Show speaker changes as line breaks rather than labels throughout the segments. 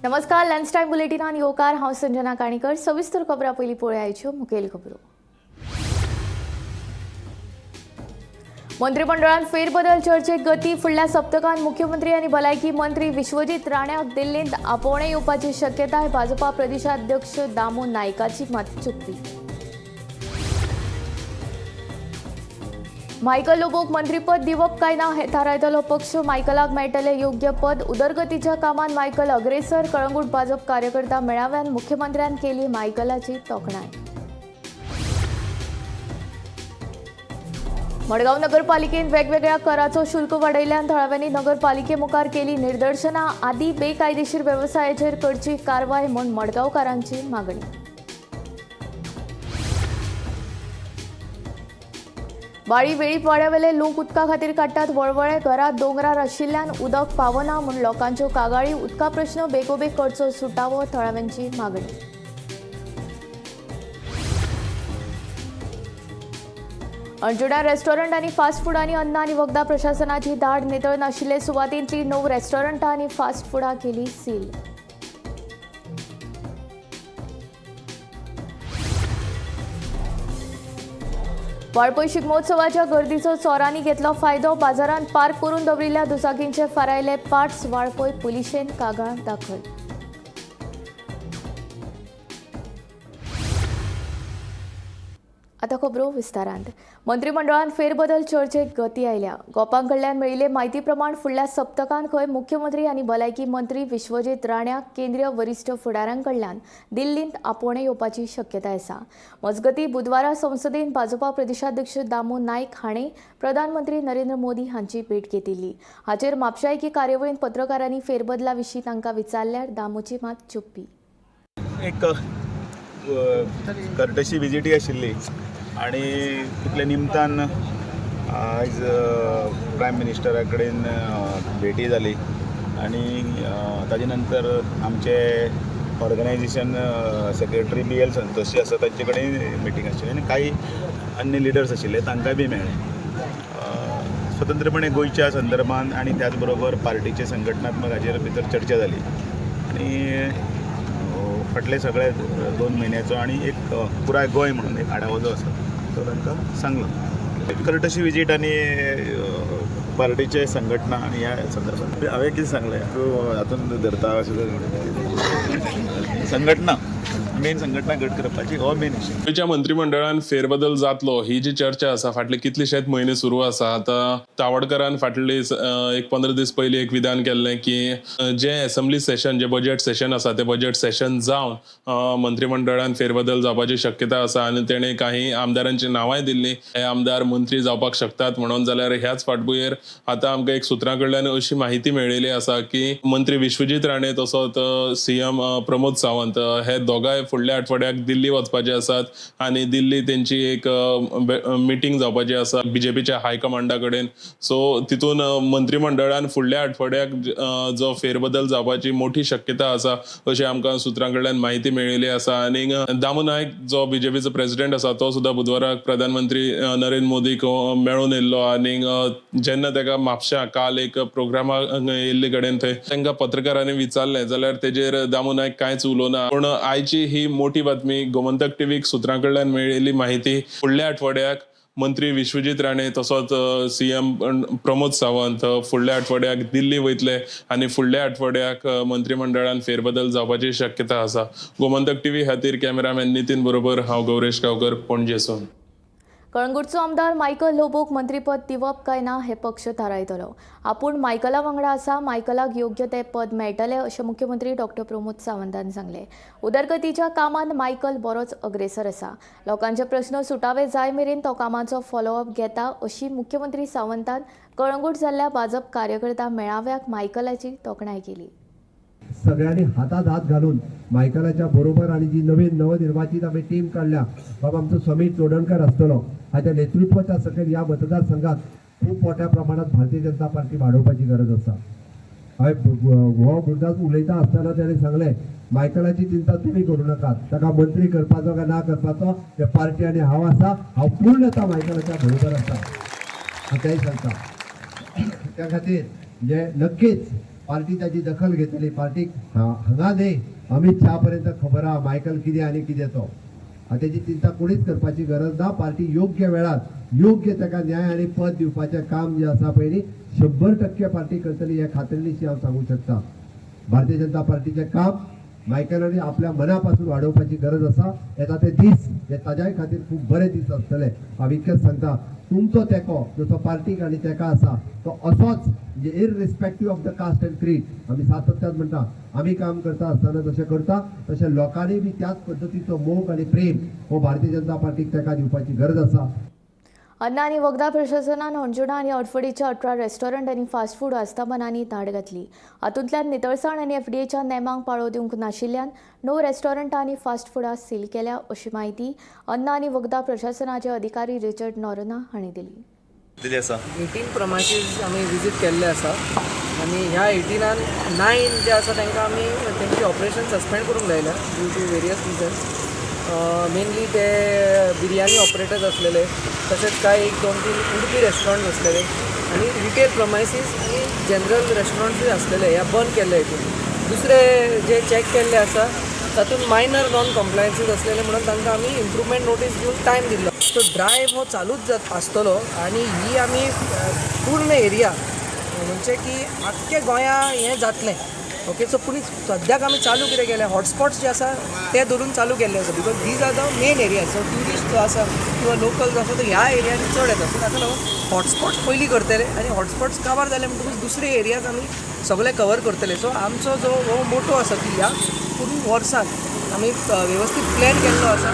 नमस्कार, lunch time बुलेटिनान येवकार. हांव संजना काणीकर. सविस्तर खबरां पयलीं पळोवया मुखेल खबरो. मंत्रिमंडळान फेरबदल चर्चेक गती. फुडल्या सप्तकांत मुख्यमंत्री आनी भलायकी मंत्री विश्वजीत राण्याक दिल्लींत आपोवणें येवपाची शक्यताय. भाजपा प्रदेशाध्यक्ष दामू नायकाची मात चुकली. मायकल लोबोक मंत्रीपद दिवप काय ना हे थारायतलो पक्ष. मायकलाक मेळटलें योग्य पद. उदरगतीच्या कामात मायकल अग्रेसर. कळंगूट भाजप कार्यकर्ता मेळाव्यान मुख्यमंत्र्यान केली मायकलाची तोखणाय. मडगांव नगरपालिकेन वेगवेगळ्या कराचो शुल्क वाडयल्यान थळाव्यांनी नगरपालिके मुखार केली निदर्शनां. आदी बेकायदेशीर वेवसायाचेर करची कारवाय म्हूण मडगांवकारांची मागणी. बाळी वेळीप वाड्यावेले लोक उदका खातीर काडटात वळवळे. घरात दोंगरार आशिल्ल्यान उदक पावना म्हूण लोकांच्यो कागाळी. उदका प्रश्न बेगोबेग करचो सुटावो थळाव्यांची मागणी. अंजुणा रेस्टॉरंट आनी फास्ट फूड आनी अन्न आनी वखदां प्रशासनाची धाड. नितळ नाशिल्ले सुवातींतली 9 रेस्टॉरंटां आनी फास्ट फुडां केली सील. वाळपय शिगमोत्सवाच्या गर्दीचो चोरांनी घेतलो फायदो. बाजारांत पार्क करून दवरिल्ल्या दुचाकींचे फारायले पार्ट्स. वाळपय पुलिशेन कागाळ दाखल. आता खबरो विस्तारांत. मंत्रिमंडळान फेरबदल चर्चेक गती आयल्या. गोपां कडल्यान मेळिल्ले म्हायती प्रमाण फुडल्या सप्तकांत खंय मुख्यमंत्री आनी भलायकी मंत्री विश्वजीत राण्याक केंद्रीय वरिश्ठ फुडाऱ्यां कडल्यान दिल्लींत आपोवणें येवपाची शक्यताय आसा. मजगतीं बुधवारा संसदेन भाजपा प्रदेशाध्यक्ष दामू नायक हाणें प्रधानमंत्री नरेंद्र मोदी हांची भेट घेतिल्ली. हाचेर म्हापशा एके कार्यावळींत पत्रकारांनी फेरबदला विशीं तांकां विचारल्यार दामूची मात चुप्पी.
एक कर्टशी विजिटी आशिल्ली आनी तितले निमतान आयज प्रायम मिनिस्टरा कडेन भेटी जाली आनी ताजे नंतर आमचे ऑर्गनायजेशन सेक्रेटरी BL Santosh जे आसा तांचे कडेन मिटींग आशिल्ली आनी काही अन्य लिडर्स आशिल्ले तांकांय बी मेळ्ळे. स्वतंत्रपणे गोंयच्या संदर्भान आनी त्याच बरोबर पार्टीचे संघटनात्मक हाजेर भितर चर्चा जाली आनी फाटले सगळे 2 म्हयन्याचो आनी एक पुराय गोंय म्हणून एक आढावो जो आसा तो तांकां सांगलो. कर्टशी विजीट आनी पार्टीचे संघटना आनी ह्या संदर्भात हांवें कितें सांगलें तूं हातून धरता अशें संघटना मेन संघटना घट करपाची हो मेन इशू.
गोंयच्या मंत्रिमंडळान फेरबदल जातलो ही जी चर्चा आसा फाटले कितलेशेच म्हयने सुरू आसा. आतां तावडकरान फाटले एक 15 दीस पयलीं एक विधान केल्लें की जें एसेंब्ली सेशन जें बजेट सेशन आसा तें बजेट सेशन जावन मंत्रिमंडळान फेरबदल जावपाची शक्यता आसा आनी तेणें काही आमदारांची नांवांय दिल्लीं, हे आमदार मंत्री जावपाक शकतात म्हणून. जाल्यार ह्याच फाटभुंयेर आतां आमकां एक सुत्रां कडल्यान अशी म्हायती मेळिल्ली आसा की मंत्री विश्वजीत राणे तसोच CM Pramod Sawant हे दोगांय फुडल्या आठवड्याक दिल्ली वचपाचे आसात आनी दिल्ली तेंची एक मिटींग जावपाची आसा बीजेपीच्या हायकमांडा कडेन. सो तितून मंत्रिमंडळान फुडल्या आठवड्याक जो फेरबदल जावपाची मोठी शक्यता आसा अशी आमकां सुत्रां कडल्यान म्हायती मेळिल्ली आसा. आनी दामू नायक जो बीजेपीचो प्रेसिडेंट आसा तो सुद्दां बुधवाराक प्रधानमंत्री नरेंद्र मोदीक मेळून येयल्लो आनी जेन्ना ताका म्हापश्यां काल एक प्रोग्रामाक येयल्ले कडेन थंय तांकां पत्रकारांनी विचारलें जाल्यार तेजेर दामू नायक कांयच उलोवना. पूण आयची ही मोठी बातमी गोमंतक टीव्हीक सुत्रां कडल्यान मेळिल्ली म्हायती, फुडल्या आठवड्याक मंत्री विश्वजीत राणे तसोच CM Pramod Sawant फुडल्या आठवड्याक दिल्ली वयतले आनी फुडल्या आठवड्याक मंत्रिमंडळान फेरबदल जावपाची शक्यता आसा. गोमंतक टीव्ही खातीर कॅमेरामॅन नितीन बरोबर हांव गौरेश गांवकर, पणजेसून.
कळंगूटचो आमदार मायकल लोबोक मंत्रीपद दिवप काय ना हे पक्ष थारायतलो. आपूण मायकला वांगडा आसा, मायकलाक योग्य तें पद मेळटलें अशें मुख्यमंत्री डॉक्टर प्रमोद सावंतान सांगलें. उदरगतीच्या कामांत मायकल बरोच अग्रेसर आसा. लोकांचे प्रस्न सुटावे जाय मेरेन तो कामाचो फॉलोअप घेता अशी मुख्यमंत्री सावंतान कळंगूट जाल्ल्या भाजप कार्यकर्ता मेळाव्याक मायकलाची तोखणाय केली.
सगळ्यांनी हातात हात घालून मायकलाच्या बरोबर आणि जी नवीन नवनिर्वाचित आम्ही टीम काढल्या, बाबा आमचो समीर चोडणकर आसतलो हाच्या नेतृत्वाच्या सकयल ह्या मतदारसंघात खूप मोठ्या प्रमाणात भारतीय जनता पार्टी वाडोवपाची गरज आसा. हांवें हो मुद्दाच उलयता आसतना ताणें सांगलें मायकलाची चिंता तुमी करूं नाकात, ताका मंत्री करपाचो काय ना करपाचो ते पार्टी आनी हांव आसा, हांव पूर्णता मायकलाच्या बरोबर आसा हांव तेंय सांगता. त्या खातीर म्हणजे नक्कीच पार्टी ताची दखल घेतली. पार्टीक हांगा न्ही, अमित शाह पर्यंत खबर आहा मायकल कितें आनी कितें तो. तेची चिंता कोणीच करपाची गरज ना. पार्टी योग्य वेळार योग्य ताका न्याय आनी पद दिवपाचें काम जें आसा पळय न्ही 100% पार्टी करतली हे खात्रीनिशी हांव सांगूंक शकता. भारतीय जनता पार्टीचें काम मायकलांनी आपल्या मनापासून वाडोवपाची गरज आसा. येता ते दीस हे ताज्याय खातीर खूब बरे दीस आसतले. हांव इतकेंच सांगता, तुमचो तेंको जसो पार्टीक आनी तेका आसा तो असोच, म्हणजे irrespective of the caste and creed, आमी सातत्यान म्हणटा आमी काम करता आसतना जशें करता तशें लोकांनी बी त्याच पद्दतीचो मोग आनी प्रेम हो भारतीय जनता पार्टीक तेका दिवपाची गरज आसा.
अन्न आनी वखदां प्रशासनान हणजुणा आनी अडफडीच्या 18 रेस्टॉरंट आनी फास्ट फूड आस्थापनांनी धाड घातली. हातूंतल्यान नितळसाण आनी एफडीएच्या नेमांक पाळो दिवंक नाशिल्ल्यान 9 रेस्टॉरंटां आनी फास्ट फुडां सील केल्या, अशी म्हायती अन्न आनी वखदां प्रशासनाचे अधिकारी रिचर्ड नोरोना हांणी दिली.
दिली आसा.
18 प्रमायसीस आमी विजीट केल्ले आसा आनी ह्या 18 9 जे आसा तांकां आमी तेंची ऑपरेशन सस्पेंड करूंक लायल्या due to various reasons. Mainly ते बिरयानी ऑपरेटर्स आसलेले, तशेंच कांय 1 2 3 उडपी रेस्टॉरंट्स आसलेले आनी रिटेल प्रमायसीस आनी जनरल रेस्टॉरंट्सूय आसलेले, ह्या बंद केल्ले हितून. दुसरे जे चॅक केल्ले आसा तातूंत मायनर नॉन कॉम्प्लायन्सीस आसलेले म्हणून तांकां आमी इम्प्रुवमेंट नोटीस दिवन टायम दिल्लो. सो ड्रायव्ह हो चालूच जात आसतलो आनी ही आमी पूर्ण एरिया म्हणजे की आख्खे गोंया हें जातलें. ओके, सो पूण सद्याक आमी चालू कितें केलें, हॉटस्पॉट्स जे आसा ते धरून चालू केल्ले आसा, because these are the main area. So tourist जो आसा किंवा लोकल जो आसा तो ह्या एरियांनी चड येता. सो ताका लागून हॉटस्पॉट्स पयलीं करतले आनी हॉटस्पॉट्स काबार जाले म्हणटकूच दुसरे एरियाज आमी सगळे कवर करतले. सो आमचो जो हो मोटो आसा की ह्या पूर्ण वर्सान आमी वेवस्थीत प्लॅन केल्लो आसा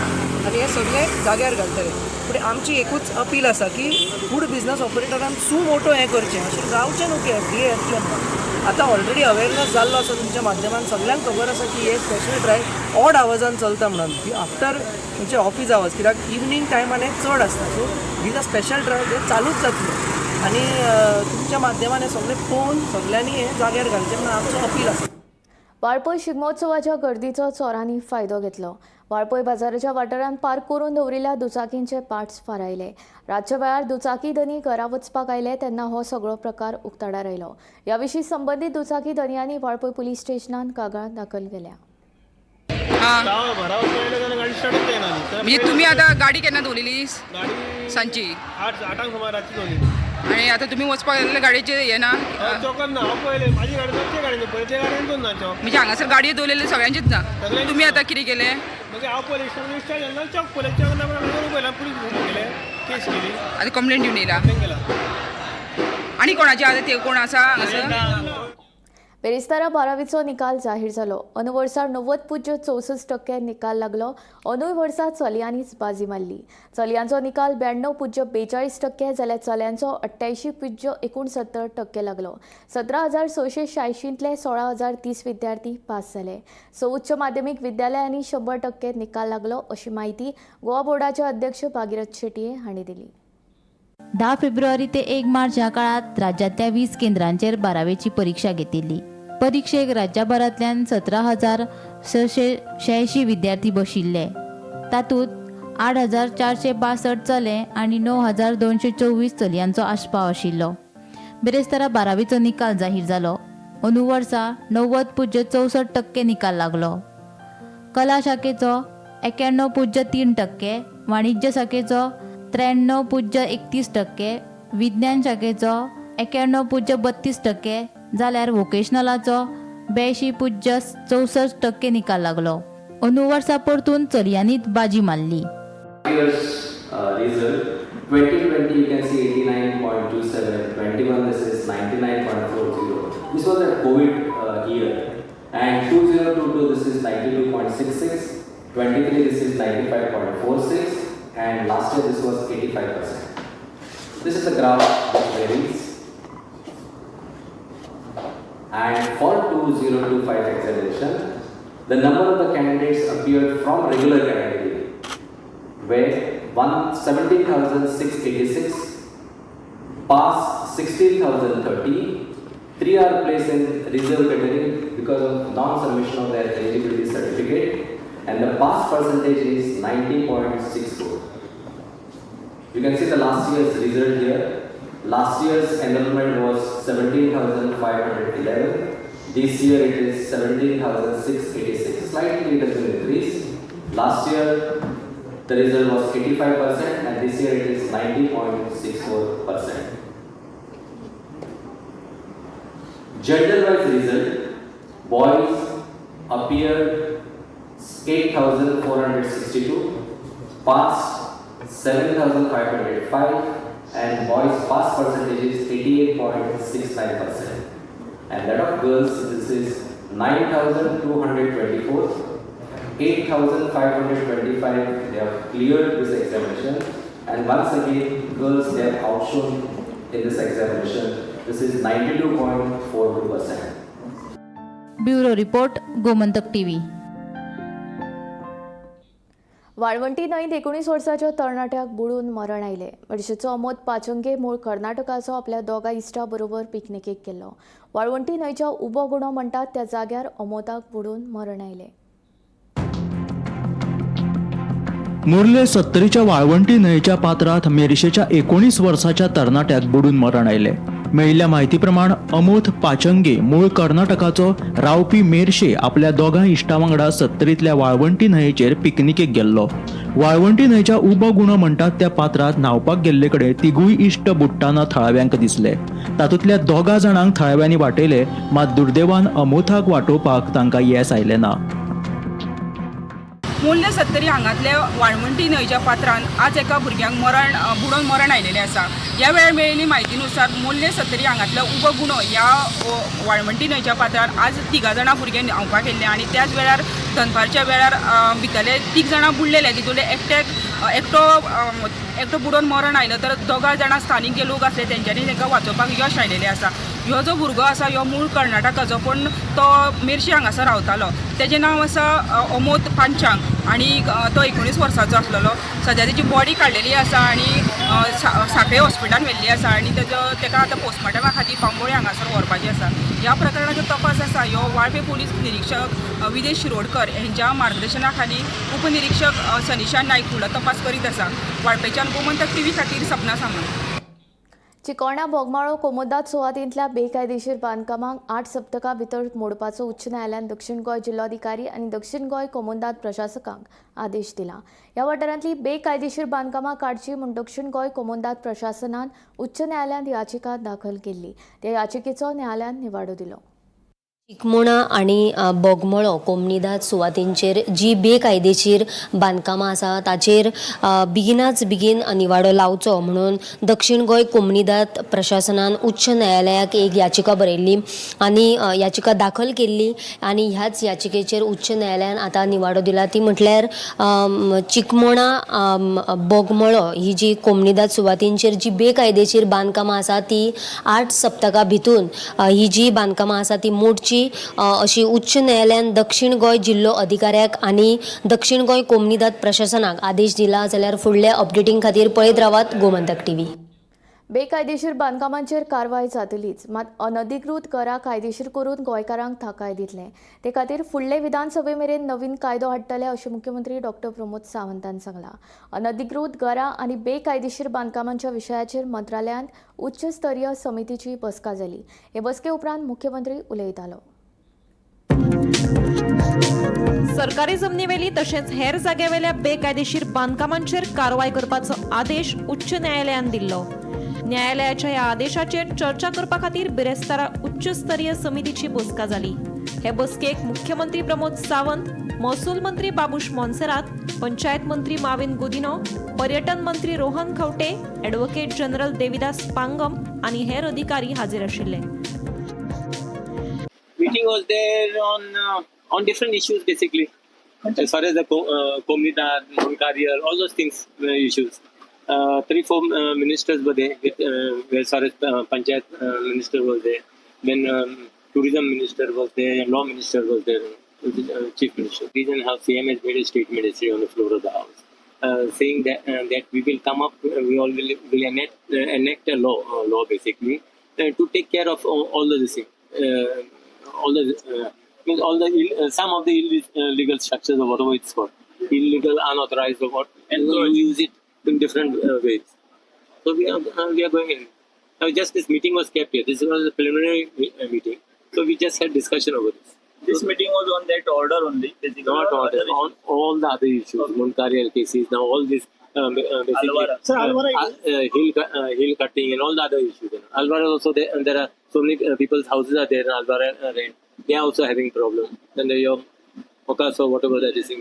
आनी हें सगळें जाग्यार घालतले. पूण आमची एकूच अपील आसा की फूड बिजनस ऑपरेटरान सु मोटो हें करचें, अशें जावचें न्हू की एफडीए येतलें म्हणून. आतां ऑलरेडी अवेरनस जाल्लो आसा तुमच्या माध्यमान, सगळ्यांक खबर आसा की हे स्पेशल ड्रायव्ह ऑड आवर्सान चलता म्हणून, आफ्टर म्हणजे ऑफीस आवर्स, कित्याक इवनींग टायमान हें चड आसता. So these are special drive, हे चालूच जातले आनी तुमच्या माध्यमान हें सगळें पळोवन सगळ्यांनी हें जाग्यार घालचें म्हणून आमचो अपील आसा.
वाळपय शिगमोत्सवाच्या गर्दीचो चोरांनी फायदो घेतलो. वाळपय बाजाराच्या वाठारांत पार्क करून दवरिल्ल्या दुचाकींचे पार्ट्स फारायले. रातच्या वेळार दुचाकी धनी घरा वचपाक आयले तेन्ना हो सगळो प्रकार उक्ताडार आयलो. ह्या विशीं संबंदीत दुचाकी धनयांनी वाळपय पुलीस स्टेशनात कागाळ दाखल केल्या.
म्हणजे तुम्ही आता गाडी केन्ना दवरलेली? सांजची
8-8 सुमार रातची दवरलेली.
आनी आतां तुमी वचपाक लागले गाडयेचेर हे ना?
चौकान ना, हांव पळयलें म्हाजी गाडी ना, ते गाडी पळयलें, ते गाडयेन ना चौक.
म्हणजे हांगासर गाडयो दवरलेल्यो सगळ्यांचीच ना?
सगळ्यांचीच.
तुमी आतां कितें केलें?
मागीर हांव पळयलें, स्टार्ट जालें ना, चौक पळयलें, चौक ना म्हणून पळयलें, पुलीस फोन केले, केस केली.
आतां कंप्लेन दिवन येयला?
कंप्लेन केला.
आनी कोणाची आतां ते कोण आसा हांगासर?
बेरेस्तारा बारावीचो निकाल जाहीर जालो. अंदू वर्सा 90.64% निकाल लागलो. अंदूय वर्सा चलयांनीच बाजी मारली. चलयांचो निकाल 92.42% जाल्यार चल्यांचो 88.69% लागलो. 17,686 16,030 विद्यार्थी पास जाले. 6 उच्च माध्यमीक विद्यालयांनी 100% निकाल लागलो, अशी म्हायती गोवा बोर्डाचे अध्यक्ष भागीरथ शेटये हांणी दिली.
10 फेब्रुवारी ते 1 मार्च ह्या काळात राज्यांतल्या 20 केंद्रांचेर बारावेची परीक्षा घेतिल्ली. परीक्षेक राज्यभरांतल्यान 17,686 विद्यार्थी बशिल्ले. तातूंत 8,462 चले आनी 9,224 चलयांचो आस्पाव आशिल्लो. बिरेस्तारा बारावेचो निकाल जाहीर जालो. अंदू वर्सा 90.64% निकाल लागलो. कला शाखेचो 91.3%, वाणिज्य शाखेचो 93.31%, विज्ञान शाखेचो 91.32% जाल्यार वोकेशनलाचो 82.64% निकाल लागलो. अंदू वर्सा परतून चलयांनीच बाजी मारली.
Year's result, 2020 you can see 89.27, 21 this is 99.40. This was a COVID year, and 2022 this is 92.66, 23 this is 95.46, and last year this was 85%. This is a graph which varies. And for 2025 examination, the number of the candidates appeared from regular category were 17,686, pass 16,030, 3 are placed in reserve category because of non-submission of their eligibility certificate, and the pass percentage is 90.64. You can see the last year's result here. Last year's enrollment was 17,511. This year it is 17,686. Slightly it has been increased. Last year the result was 85% and this year it is 90.64%. Gender wise result, boys appeared 8,462, passed 7,505, and boys pass percentage is 88.69%. And that of girls, this is 9,224, 8,525 they have cleared this examination, and once again girls they have outshone in this examination. This is 92.42%.
Bureau report, Gomantak TV.
वाळवंटी न्हंयेंत 19 वर्साच्या तरणाट्याक बुडून मरण आयलें. मेरशेचो अमोद पाचंगे मूळ कर्नाटकाचो आपल्या दोगा इश्टा बरोबर पिकनिकेक गेल्लो. वाळवंटी न्हंयच्या उबो गुणो म्हणटात त्या जाग्यार अमोदाक बुडून मरण आयलें.
मुर्ले सत्तरीच्या वाळवंटी न्हंयेच्या पात्रांत मेरशेच्या 19 वर्साच्या तरणाट्याक बुडून मरण आयलें. मेळिल्ल्या म्हायती प्रमाण अमोद पाचंगे मूळ कर्नाटकाचो रावपी मेरशे आपल्या दोगां इश्टा वांगडा सत्तरींतल्या वाळवंटी न्हंयेचेर पिकनिकेक गेल्लो. वाळवंटी न्हंयच्या उबो गुणो म्हणटात त्या पात्रांत न्हांवपाक गेल्ले कडेन तिगूय इश्ट बुडटाना थळाव्यांक दिसले. तातूंतल्या दोगा जाणांक थळाव्यांनी वाटयले, मात दुर्दैवान अमोथाक वाटोवपाक तांकां येस आयलें ना.
मुल्ले सत्तरी हांगांतल्या वाळवंटी न्हंयच्या पात्रान आज एका भुरग्यांक मरण बुडोवन मरण आयिल्लें आसा. ह्या वेळार मेळिल्ली म्हायतीनुसार मुल्ले सत्तरी हांगांतल्या उबो गुणो ह्या वाळवंटी न्हंयच्या पात्रान आज तिगां जाणां भुरगे न्हांवपाक गेल्ले आनी त्याच वेळार दनपारच्या वेळार भितरले तीग जाणां बुडलेले. तितूंतले एकटो बुडोवन मरण आयलो तर दोगां जाणां स्थानीक जे लोक आसले तेंच्यांनी तांकां वाचोवपाक यश आयिल्लें आसा. ह्यो जो भुरगो आसा ह्यो मूळ कर्नाटकाचो, पूण तो मेरशे हांगासर रावतालो. तेजें नांव आसा अमोद पांचांग आनी तो 19 वर्साचो आसलेलो. सद्या तेजी बॉडी काडलेली आसा आनी साखळे हॉस्पिटलान व्हेल्ली आसा आनी तेका आतां पोस्टमार्टमा खातीर बांबोळे हांगासर व्हरपाचें आसा. ह्या प्रकरणाचो तपास आसा ह्यो वाळपे पोलीस निरिक्षक विदेश शिरोडकर हेंच्या मार्गदर्शना खाली उपनिरिक्षक सनिशा नायक फुडलो तपास करीत आसा. वाळपेच्यान गोमंतक टीव्ही खातीर सपना सामंत.
चिकोणा बोगमाळो कोमोदाद सुवातींतल्या बेकायदेशीर बांदकामांक 8 सप्तकां भितर मोडपाचो उच्च न्यायालयान दक्षिण गोंय जिल्लोधिकारी आनी दक्षिण गोंय कोमोदाद प्रशासकांक आदेश दिला. ह्या वाठारांतली बेकायदेशीर बांदकामां काडची म्हूण दक्षिण गोंय कोमोदाद प्रशासनान उच्च न्यायालयांत याचिका दाखल केल्ली. त्या याचिकेचो न्यायालयान निवाडो दिलो.
चिकमोणा आनी बोगमळो कोमनिदाद सुवातींचेर जी बेकायदेशीर बांदकामां आसा ताचेर बेगिनाच बेगीन निवाडो लावचो म्हणून दक्षिण गोंय कोमनिदाद प्रशासनान उच्च न्यायालयाक एक याचिका बरयल्ली आनी याचिका दाखल केल्ली आनी ह्याच याचिकेचेर उच्च न्यायालयान आतां निवाडो दिला. ती म्हटल्यार चिकमोणा बोगमळो ही जी कोमनिदाद सुवातींचेर जी बेकायदेशीर बांदकामां आसा ती 8 सप्तकां भितून ही जी बांदकामां आसा ती मोडची अशी उच्च न्यायालयान दक्षिण गोंय जिल्लो अधिकाऱ्याक आनी दक्षिण गोंय कोमनिदाद प्रशासनाक आदेश दिला. जाल्यार फुडल्या अपडेटिंग खातीर पळयत रावात गोमंतक टीव्ही.
बेकायदेशीर बांदकामांचेर कारवाय जातलीच, मात अनधिकृत घरां कायदेशीर करून गोंयकारांक थाकाय दितले. ते खातीर फुडले विधानसभे मेरेन नवीन कायदो हाडटले अशें मुख्यमंत्री डॉक्टर प्रमोद सावंतान सांगलां. अनधिकृत घरां आनी बेकायदेशीर बांदकामांच्या विशयाचेर मंत्रालयांत उच्च स्तरीय समितीची बसका जाली. हे बसके उपरांत मुख्यमंत्री उलयतालो.
सरकारी जमनीवेली तशेंच हेर जाग्यावेल्या बेकायदेशीर बांदकामांचेर कारवाय करपाचो आदेश उच्च न्यायालयान दिल्लो. न्यायालयाच्या ह्या आदेशाचेर चर्चा करपा खातीर बिरेस्तारा उच्च स्तरीय समितीची बसका जाली. हे बसकेक मुख्यमंत्री प्रमोद सावंत, महसूल मंत्री बाबूश मोन्सेरात, पंचायत मंत्री माविन गुदिनो, पर्यटन मंत्री रोहन खंवटे, ॲडव्होकेट जनरल देविदास पांगम आनी हेर अधिकारी हाजीर आशिल्ले.
Meeting was there on different issues basically, as far as the Comunidad, Moncarrier, all those things issues. 3-4 ministers were there. With, as far as Panchayat minister was there, then tourism minister was there, and law minister was there, chief minister. Reason how CM has made a statement yesterday on the floor of the house, saying that that we will come up, we all will enact a law basically to take care of all the thing, all the means all the some of the illegal structures or whatever it's called, illegal, unauthorized or what, and you use it in different ways. So we are going in. Now just this meeting was kept here. This was a preliminary meeting. So we just had discussion over this.
This meeting was on that order only, basically.
Not
or
order,
other
on all the other issues, Mundkarial cases, now all this basically
Alvara. Sir, Alvara
hill cutting and all the other issues. You know. Alvara also, there, and there are so many people's houses are there in Alvara rent. They are also having problem. Then the your Mokaso, whatever that is,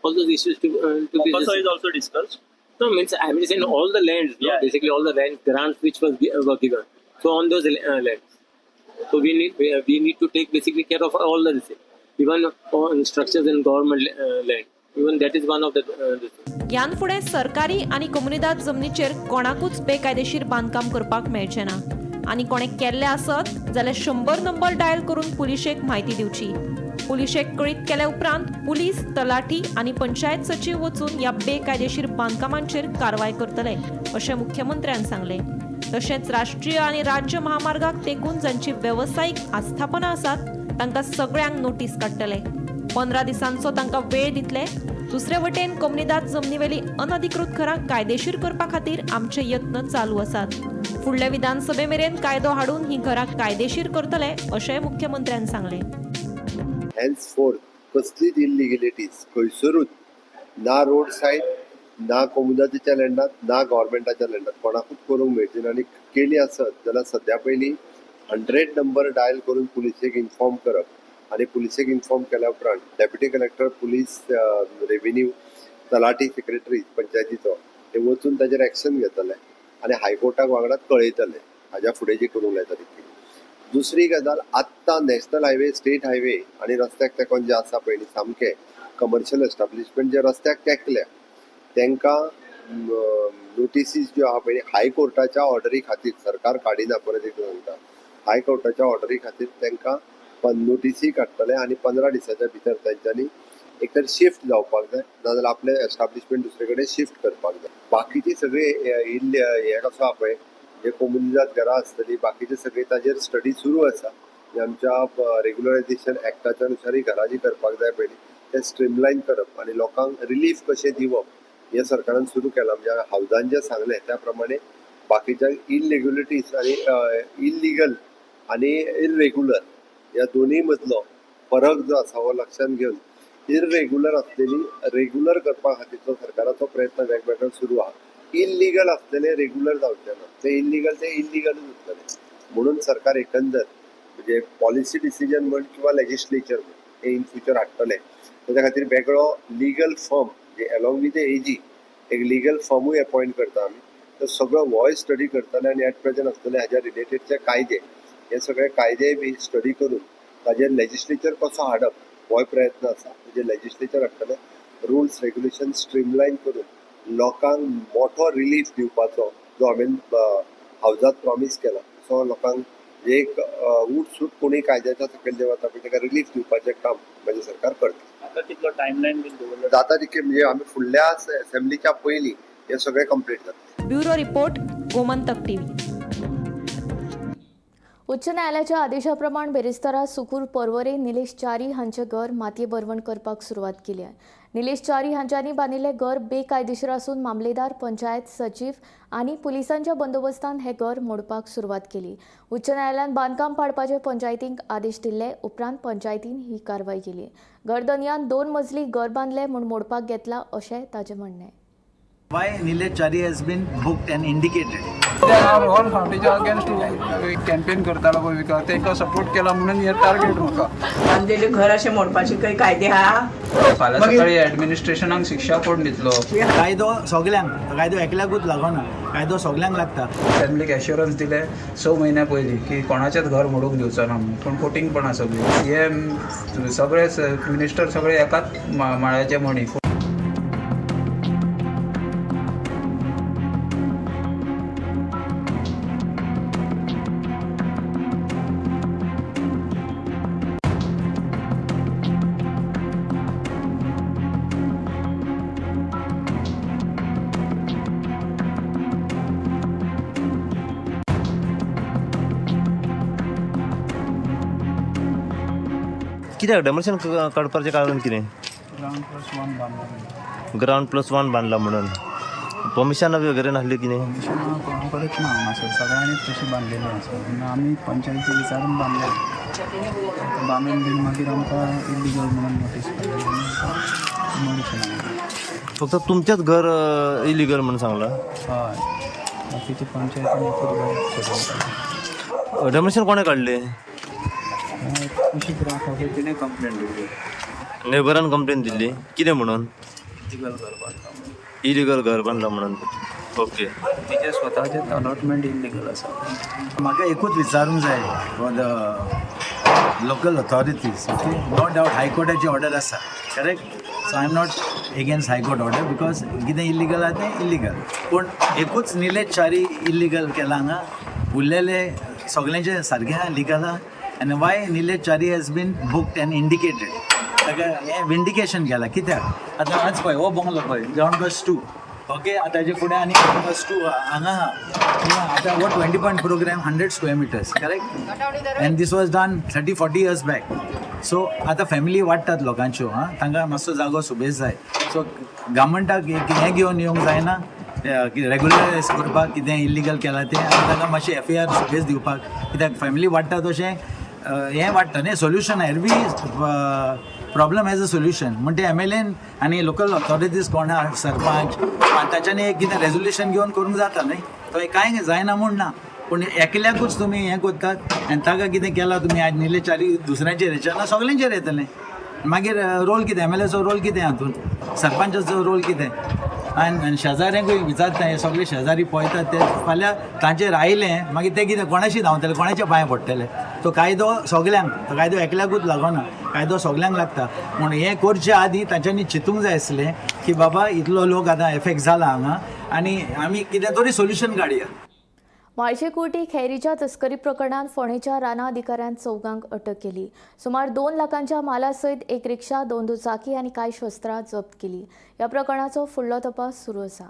all those issues to be.
Mokaso is also discussed.
No, means I mean saying all the lands, no?
Yeah.
Basically all the land grants which were given. So on those lands, so we need to take basically care of all the even on structures in government land. Even that is one of the.
ह्यान फुडें सरकारी आनी कोमुनिदाद जमनीचेर कोणाकूच बेकायदेशीर बांदकाम करपाक मेळचें ना आनी कोणें केल्लें आसत जाल्यार 100 नंबर डायल करून पुलिशेक म्हायती दिवची. पुलिशेक कळीत केल्या उपरांत पुलीस, तलाठी आनी पंचायत सचीव वचून ह्या बेकायदेशीर बांदकामांचेर कारवाय करतले अशें मुख्यमंत्र्यान सांगलें. तशेंच राष्ट्रीय आनी राज्य महामार्गाक तेंकून जांची वेवसायीक आस्थापनां आसात तांकां सगळ्यांक नोटीस काडटले. 15 दिसांचो तांकां वेळ दितले. दुसरे वटेन कोमुनिदाद जमनीवेली अनधिकृत घरां कायदेशीर करपा खातीर आमचे यत्न चालू आसात. फुडले विधानसभे मेरेन कायदो हाडून ही घरां कायदेशीर करतले अशेंय मुख्यमंत्र्यान सांगलें.
हेन्सफोर्थ कसलीच इलिगलिटीज खंयसरूच ना रोड सायड, ना कोमुनिदादीच्या लँडात, ना गव्हर्मेंटाच्या लँडात कोणाकूच करूंक मेळची ना. आनी केली आसत जाल्यार सद्या पयलीं 100 नंबर डायल करून पुलिसेक इन्फॉर्म करप आनी पुलिसेक इन्फॉर्म केल्या उपरांत डेप्युटी कलेक्टर, पुलीस, रेव्हेन्यू, तलाठी, सेक्रेटरी पंचायतीचो हे वचून ताजेर एक्शन घेतले आनी हायकोर्टाक वांगडाच कळयतले हाज्या फुडें जी करूंक लायता तितली. दुसरी गजाल, आत्तां नॅशनल हायवे, स्टेट हायवे आनी रस्त्याक तेंकोन जे आसा पळय सामके कमर्शियल एस्टाब्लिशमेंट जे रस्त्याक तेंकल्या तांकां नोटिसीस ज्यो आहा पळय हायकोर्टाच्या ऑर्डरी खातीर सरकार काडिना. परत एकदां सांगता, हायकोर्टाच्या ऑर्डरी खातीर तांकां नोटिसी काडटले आनी 15 दिसाच्या भितर तांच्यांनी एक तर शिफ्ट जावपाक जाय, नाजाल्यार आपलें एस्टाब्लिशमेंट दुसरे कडेन शिफ्ट करपाक जाय. बाकीची सगळी हे कसो आहा पळय जे कोमुनिदाद घरां आसतली बाकीचे सगळी ताजेर स्टडी सुरू आसा. आमच्या रेग्युलरायझेशन एक्टाच्या नुसारय घरां जी करपाक जाय पयलीं तें स्ट्रीमलायन करप आनी लोकांक रिलीफ कशें दिवप हें सरकारान सुरू केलां. म्हणजे हावजान जें सांगलें त्या प्रमाणे बाकीच्या इलिगलिटीज आनी इलिगल आनी इरेग्युलर ह्या दोनूय मदलो फरक जो आसा हो लक्षांत घेवन इरेग्युलर आसलेली रेग्युलर करपा खातीरचो सरकाराचो प्रयत्न वेगवेगळो सुरू आहा. इलिगल आसलेले रेग्युलर जावचे ना, ते इलिगल ते इलिगलूच उरतले. म्हणून सरकार एकंदर म्हणजे पॉलिसी डिसिजन म्हण किंवा लेजिस्लेचर म्हण हे इन फ्युचर हाडटले. ताच्या खातीर वेगळो लिगल फर्म म्हणजे एलॉंग विथ एजी एक लिगल फर्मूय अपॉयंट करता आमी. तो सगळो वॉय स्टडी करतले आनी एट प्रेजंट आसतले हाज्या रिलेटेडचे कायदे हे सगळे कायदे बी स्टडी करून ताजेर लेजिस्लेचर कसो हाडप होय प्रयत्न आसा. म्हणजे लेजिस्लेचर हाडटले, रुल्स रेग्युलेशन स्ट्रीमलायन करून लोकांक मोठो रिलीफ दिवपाचो जो हांवें हावजात प्रॉमीस केला. सो लोकांक एक उठसूट कोणी कायद्याच्या सकयल जे वता पळय ताका रिलीफ दिवपाचें काम म्हजें सरकार करता.
आतां कितलो टायमलायन बीन दवरलो
जाता तितके म्हणजे आमी फुडल्या असेंब्लीच्या पयलीं हें सगळें कंप्लीट जातलें.
Bureau report, Gomantak TV.
उच्च न्यायालयाच्या आदेशाप्रमाण बेरेस्तारा सुकूर पर्वरे निलेश च्यारी हांचे घर मातये भरवण करपाक सुरवात केली आहे. निलेश च्यारी हांच्यांनी बांदिल्लें घर बेकायदेशीर आसून मामलेदार, पंचायत सचीव आनी पुलिसांच्या बंदोबस्तान हें घर मोडपाक सुरवात केली. उच्च न्यायालयान बांदकाम पाडपाचे पंचायतींक आदेश दिल्ले उपरांत पंचायतीन ही कारवाय केली. घरधनयान 2 मजली घर बांदलें म्हूण मोडपाक घेतला अशें ताचें म्हणणें.
Why Nilesh Chari has been booked and indicated?
Rohan फावटीच्या अगेन्स्ट कॅम्पेन करतालो पळय विका, तांकां सपोर्ट केला म्हणून हे टार्गेट म्हाका.
बांदलेले घर अशें मोडपाचे काही कायदे आहा?
फाल्यां सकाळी एडमिनिस्ट्रेशनाक शिक्षा कोण दितलो?
कायदो सगल्यांक, कायदो एकल्याकूच लागना, कायदो सगल्यांक लागता.
असेंब्लीक एश्योरन्स दिले 6 म्हयन्या पयलीं की कोणाचेंच घर मोडूंक दिवचो ना म्हणून, पूण कोटींग पण आसा सगळीं. सीएम सगळे मिनिस्टर सगळे एकाच माळ्याचे मणी.
कित्याक डेमोलिशन काडपाचें कारण कितें?
ग्रावंड प्लस वन बांदला.
ग्रावंड प्लस वन बांदला म्हणून परमिशनां बी वगैरे नासली कितें?
परमिशनां कोणा कडेच ना हांगासर, सगळ्यांनीच तशी बांदलेली आसा. तेन्ना आमी पंचायती विचारून बांदलेली. बांदून बीन मागीर आमकां इल्लिगल म्हणून नोटीस काडली.
फक्त तुमचेच घर इलिगल म्हणून सांगला?
हय, बाकीचे पंचायतीन एकूच घर.
डेमोलिशन कोणें काडलें?
कुशीक रावता पळय तिणें कंप्लेन दिली.
नेबरान कंप्लेन दिल्ली? कितें म्हणून?
इलिगल घर बांदला.
इलिगल घर बांदला म्हणून. ओके.
तिचें स्वताचें अलॉटमेंट इल्लिगल आसा.
म्हाका एकूच विचारूंक जाय for the local authorities, okay? No doubt हायकोर्टाची order आसा, correct? So I am not against high court order, because कितें इल्लिगल आहा तें इल्लिगल. पूण एकूच निलेश च्यारी इल्लिगल केला हांगा, उरलेले सगल्यांचे सारकें आहा, लिगल आहा. आनी why Nilesh Chari has been booked and indicated? ताका हें विंडिकेशन केलां कित्याक? आतां आज पळय, हो बंगलो पळय, ग्रावंड प्लस 2, ओके? आतां ताजे फुडें आनी ग्रावंड प्लस 2 हांगा आहा. आतां हो 20 point program, 100 square meters, correct? And this was done 30-40 years back. So आतां फॅमिली वाडटात लोकांच्यो, आं, तांकां मातसो जागो सुबेज जाय. सो गव्हर्मेंटाक एक हें घेवन येवंक जायना, रेगुलरायज करपाक कितें इल्लिगल केलां तें, आनी तांकां मातशें एफआयआर सुबेज दिवपाक, कित्याक फॅमिली वाडटा तशें हें वाडटा न्ही. Solution, every problem has a solution. म्हण ते एमएलएन आनी लोकल ऑथॉरिटीज कोण आहा, सरपंच, तांच्यांनी एक कितें रेजोल्युशन घेवन करूंक जाता न्ही. तो कांय जायना म्हूण ना, पूण एकल्याकूच तुमी हें करतात आनी ताका कितें केलां तुमी आज निलेश च्यारी, दुसऱ्यांचेर येचें ना, सगल्यांचेर येतलें. मागीर रोल कितें? एमएलएचो रोल कितें हातूंत? सरपंचाचो रोल कितें? आनी आनी शेजाऱ्यांकूय विचारता, हे सगळे शेजारी पळयतात ते, फाल्यां तांचेर आयलें मागीर ते कितें कोणाशी धांवतले, कोणाच्या पांय पडटले? तो कायदो सगल्यांक, तो कायदो एकल्याकूच लागना, कायदो सगल्यांक लागता. पूण हें करचे आदीं तांच्यांनी चिंतूंक जाय आसलें की बाबा, इतलो लोक आतां एफेक्ट जाला हांगा आनी आमी कितें तरी सोल्युशन काडया.
म्हाळशे कुर्टी खैरीच्या तस्करी प्रकरणात फोंडेच्या राना अधिकाऱ्यान चौगांक अटक केली. सुमार 2 लाखांच्या माला सयत एक रिक्षा, दोन दुचाकी आनी कांय शस्त्रां जप्त केली. ह्या प्रकरणाचो फुडलो तपास सुरू आसा.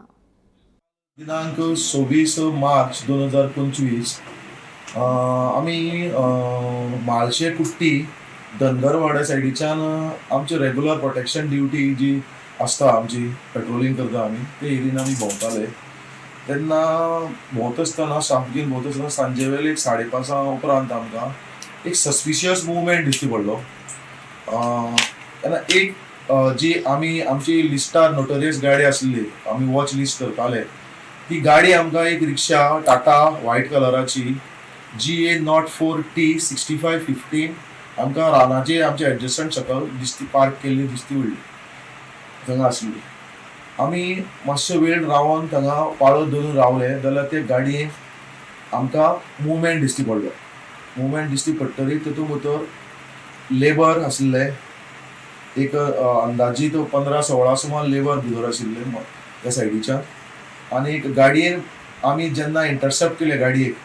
दिनांक 26 मार्च 2025 आमी म्हाळशे कुट्टी धनगरवाड्या सायडीच्यान आमची रेगुलर प्रोटेक्शन ड्युटी जी आसता आमची, पेट्रोलिंग करता आमी, ते एरियेन आमी भोंवताले. तेन्ना भोंवता आसतना, स्टाफ घेवन भोंवता आसतना, सांजे वेळे एक 5:30 उपरांत आमकां एक सस्पिशियस मुवमेंट दिश्टी पडलो. तेन्ना एक जी आमी आमची लिस्टार नोटोरियस गाडी आसली, आमी वॉच लिस्ट करताले, ती गाडी आमकां एक रिक्षा, टाटा, व्हायट कलराची, GA 04 T 6515 आमकां रानाचे आमच्या एडजसंट सकल दिसती पार्क केल्ली दिसती पडली. थंगा आसली. आमी मातसो वेळ रावन थंगा पाळत धरून रावले जाल्यार ते गाडयेक आमकां मुवमेंट दिश्टी पडलो. मुवमेंट दिश्टी पडटरीर तितून भितर लेबर आसले, एक अंदाजी तो 15-16 सुमार लेबर भितर आशिल्ले त्या सायडीच्यान. आनी एक गाडयेन आमी जेन्ना इंटरसेप्ट केले गाडयेक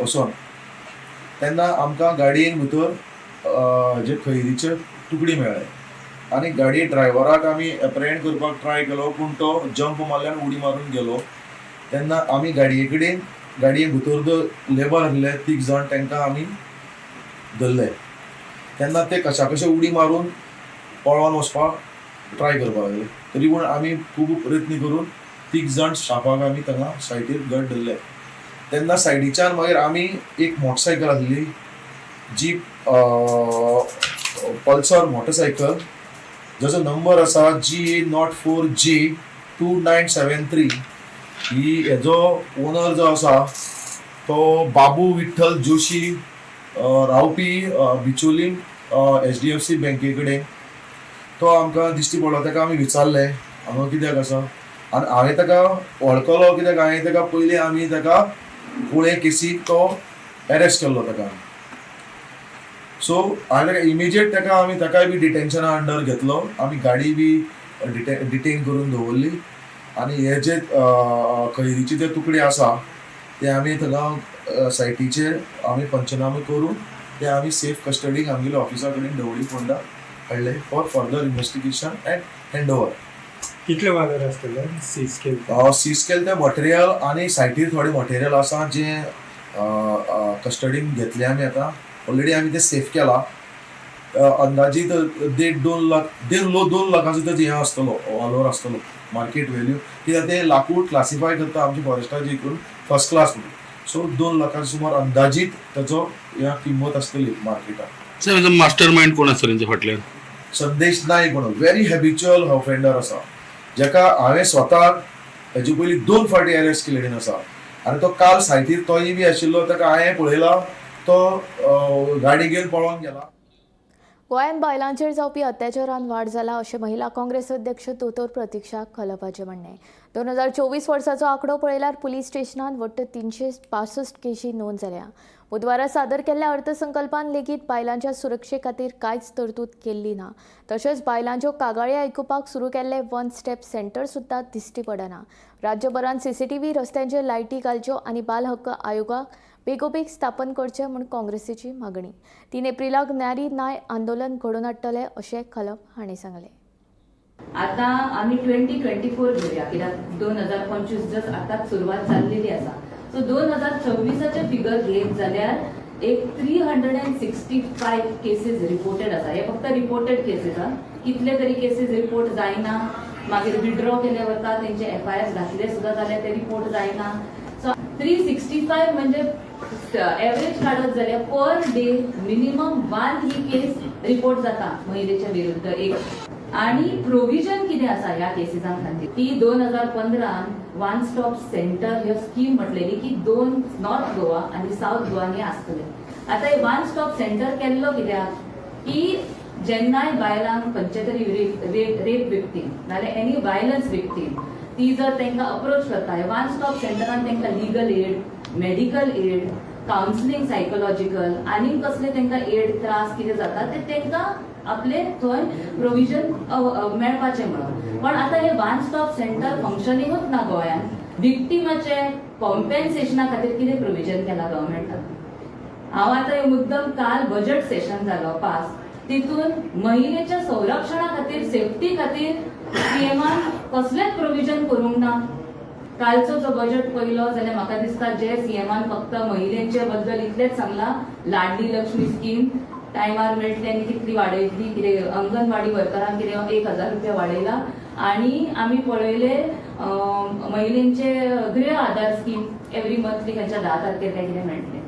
वचोन, तेन्ना आमकां गाडयेन भितर जे खैरीचे तुकडी मेळ्ळे आनी गाडये ड्रायव्हराक आमी एप्रहेंड करपाक ट्राय केलो, पूण तो जंप मारल्यान उडी मारून गेलो. तेन्ना आमी गाडये कडेन, गाडये भितर जो लेबर आसले तीग जाण, तांकां आमी धरले. तेन्ना ते कशा कशे उडी मारून पळोन वचपाक ट्राय करपाक लागले. तरी पूण आमी खूब प्रयत्न करून तीग जाण स्टाफाक आमी थंगा सायडीर घट धरले. तेन्ना सायडीच्यान मागीर आमी एक मोटरसायकल आसली, जी पल्सर मोटरसायकल, जाचो नंबर आसा GA 04 J 2973. ही हेजो ओनर जो आसा तो बाबू विठ्ठल जोशी, रावपी बिचोलीम एचडीएफसी बँके कडेन, तो आमकां दिश्टी पडलो. ताका आमी विचारलें, हांगा कित्याक आसा? आनी हांवें ताका वळखलो, कित्याक हांवें ताका पयलीं आमी ताका कुळें केसीक तो एरेस्ट केल्लो ताका. सो हांवें ताका इमिजिएट ताका आमी ताकाय बी डिटेन्शना अंडर घेतलो. आमी गाडी बी डिटेन करून दवरली आनी हे जे खैरीचे जे तुकडे आसा ते आमी थंगा सायटीचेर आमी पंचनामे करून ते आमी सेफ कस्टडीक आमगेल्या ऑफिसा कडेन ढवळी फोंडा हाडले for further investigation and hand over.
कितले वालोर आसतले सीज केले?
सीज केले ते मटेरियल आनी सायटीर थोडे मटेरियल आसा जें कस्टडीन घेतले आमी. आतां ऑलरेडी आमी ते सेफ केला. अंदाजीत 1.5-2 लाख, देड 2 लाखाचो तेजो हें आसतलो, वालोर आसतलो, मार्केट व्हॅल्यू. कित्याक ते लाकूड क्लासिफाय करता आमचे फॉरेस्टाचे हितून फर्स्ट क्लास म्हणून. सो 2 लाखां सुमार अंदाजीत ताचो ह्या किंमत आसतली मार्केटात.
साहेब, मास्टर मायंड कोण आसता तेंच्या फाटल्यान?
संदेश नायक म्हणून व्हेरी हॅबिच्युअल ऑफेंडर आसा, जेका हांवें स्वता हेजे पयलीं दोन फावटी अरेस्ट केलेली आसा आनी तो काल सायटीर तोय बी आशिल्लो. ताका हांवें पळयला, तो गाडी घेवन पळोवन गेला.
गोंयांत बायलांचेर जावपी अत्याचारांत वाड जाला अशें महिला काँग्रेस अध्यक्ष दोतोर प्रतिक्षा खलप हाचें म्हणणें. 2024 वर्साचो आंकडो पळयल्यार पुलीस स्टेशनांत वट्ट 365 केशी नोंद जाल्या. बुधवारा सादर केल्ल्या अर्थसंकल्पान लेगीत बायलांच्या सुरक्षे खातीर कांयच तरतूद केल्ली ना. तशेंच बायलांच्यो कागाळी आयकुपाक सुरू केल्ले वन स्टॉप सेंटर सुद्दां दिश्टी पडना. राज्यभरांत सीसीटीव्ही, रस्त्यांचेर लायटी घालच्यो आनी बाल हक्क आयोगाक बेगोबेग स्थापन करचे म्हूण काँग्रेसीची मागणी. 3 एप्रिलाक नारी न्याय आंदोलन घडोवन हाडटले अशें खलप हांणी सांगलें.
आता आमी 2024 घेवया, कित्याक 2025 जस्ट आतांच सुरवात जाल्लेली आसा. सो 2024आचे फिगर घेत जाल्यार एक 365 cases reported आसा. हे फक्त रिपोर्टेड केसीस आहा. कितले तरी केसीस रिपोर्ट जायना, मागीर विड्रॉ केले वता तेंचे. एफआयआर घातले सुद्दां जाल्यार ते रिपोर्ट जायना. सो 365 म्हणजे एवरेज काडत जाल्यार पर डे मिनिमम वन ही केस रिपोर्ट जाता महिलेच्या विरुद्ध एक. आणि प्रोविजन कितें आसा ह्या केसीसां खातीर ती 2015 वन स्टॉप सेंटर ह्यो स्कीम म्हटलेली की दोन नॉर्थ गोवा आनी सावथ गोवा हे आसतले. आतां हे वन स्टॉप सेंटर केल्लो कित्याक की जेन्नाय बायलांक खंयचे तरी रेप रेप विक्टीम नाल्यार एनी वायलन्स विक्टीम ती जर तांकां अप्रोच करता, हे वन स्टॉप सेंटरान तांकां legal aid, medical aid, counselling, psychological आनीक कसले तांकां एड, त्रास कितें जाता ते तांकां आपले थंय प्रोविजन मेळपाचें म्हणून. पण आतां हे वन स्टॉप सेंटर फंक्शनिंगूच ना गोंयांत. विक्टिमाचे कॉम्पेन्सेशना खातीर कितें प्रोविजन केलां गव्हर्मेंटान? हांव आतां हे मुद्दम काल बजट सेशन जालो पास, तितून महिलेच्या संरक्षणा खातीर, सेफ्टी खातीर सीएमान कसलेच प्रोविजन करूंक ना. कालचो जो बजेट पयलो जाल्यार म्हाका दिसता जे सीएमान फक्त महिलेचे बद्दल इतलेच सांगला, लाडली लक्ष्मी स्कीम टायमार मेळटली आनी कितली वाडयतली, कितें अंगणवाडी वर्करांक कितें 1000 रुपया वाडयला आनी आमी पळयले महिलेंचे गृह आधार स्कीम एवरी मंथली खंयच्या 10 तारखेर काय कितें मेळटलें.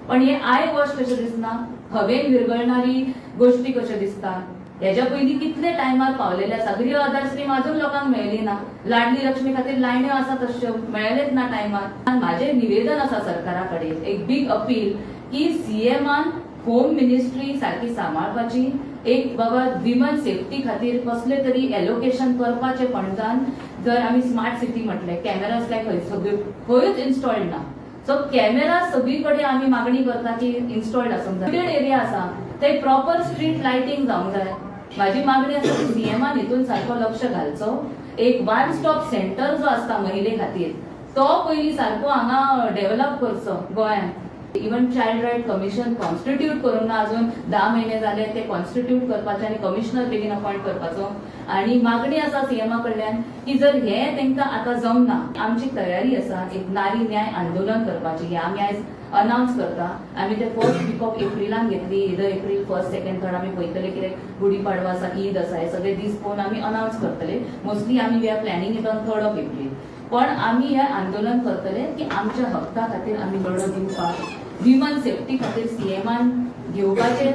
पण हे I wash कशें दिसना, हवेन विरगळणारी गोश्टी कश्यो दिसता. हेज्या पयलीं कितले टायमार पावलेले आसा. गृह आधार स्कीम अजून लोकांक मेळ्ळी ना. लाडली लक्ष्मी खातीर लायन्यो आसा तश्यो मेळ्ळेच ना टायमार. म्हाजें निवेदन आसा सरकारा कडेन, एक बीग अपील की सीएमान होम मिनिस्ट्री सारकी सांबाळपाची, एक बाबा विमन सेफ्टी खातीर कसले तरी एलोकेशन करपाचे फंडान. जर आमी स्मार्ट सिटी म्हटलें, कॅमेराज काय खंय सगळ्यो खंयूच इन्स्टॉल्ड ना. सो कॅमेरा सगळी कडेन आमी मागणी करता की इन्स्टॉल्ड आसूंक जाय. एरिया आसा ते प्रॉपर स्ट्रीट लायटींग जावंक जाय. म्हाजी मागणी आसा की सीएमान हितून सारको लक्ष घालचो. एक वन स्टॉप सेंटर जो आसता महिले खातीर तो पयलीं सारको हांगा डेव्हलप करचो गोंयांत. Even child right commission constitute करूंक ना अजून, 10 म्हयने जाले. ते कॉन्स्टिट्यूट करपाचे आनी कमिशनर बेगीन अपॉयंट करपाचो. आनी मागणी आसा सीएमा कडल्यान की जर हे तांकां आतां जमना, आमची तयारी आसा एक नारी न्याय आंदोलन करपाची. हे आमी आयज अनावन्स करता. आमी ते फर्स्ट वीक ऑफ एप्रिलान घेतली, इदर एप्रील फर्स्ट, सेकंड, थर्ड. आमी पळयतले कित्याक गुढी पाडवा आसा, ईद आसा, हे सगळे दीस पळोवन आमी अनावन्स करतले. मोस्टली आमी we are planning it on 3rd of April. पण आमी हे आंदोलन करतले की आमच्या हक्का खातीर आमी लढो दिवपाक, विमन सेफ्टी खातीर सीएमान घेवपाचे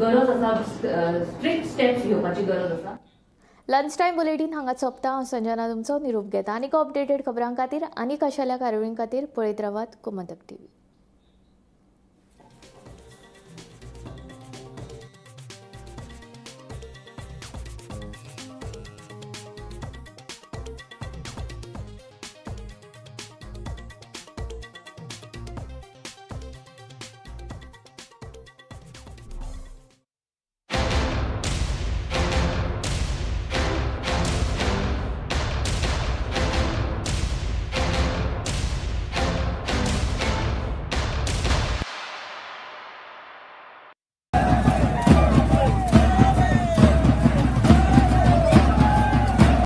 गरज आसा, स्ट्रिक्ट स्टेप्स घेवपाची गरज आसा.
लंच टायम बुलेटीन हांगा सोंपता. हांव संजना तुमचो निरोप घेता. आनीक अपडेटेड खबरां खातीर आनी खाशेल्या कार्यावळीं खातीर पळयत रावात गोमंतक टीव्ही.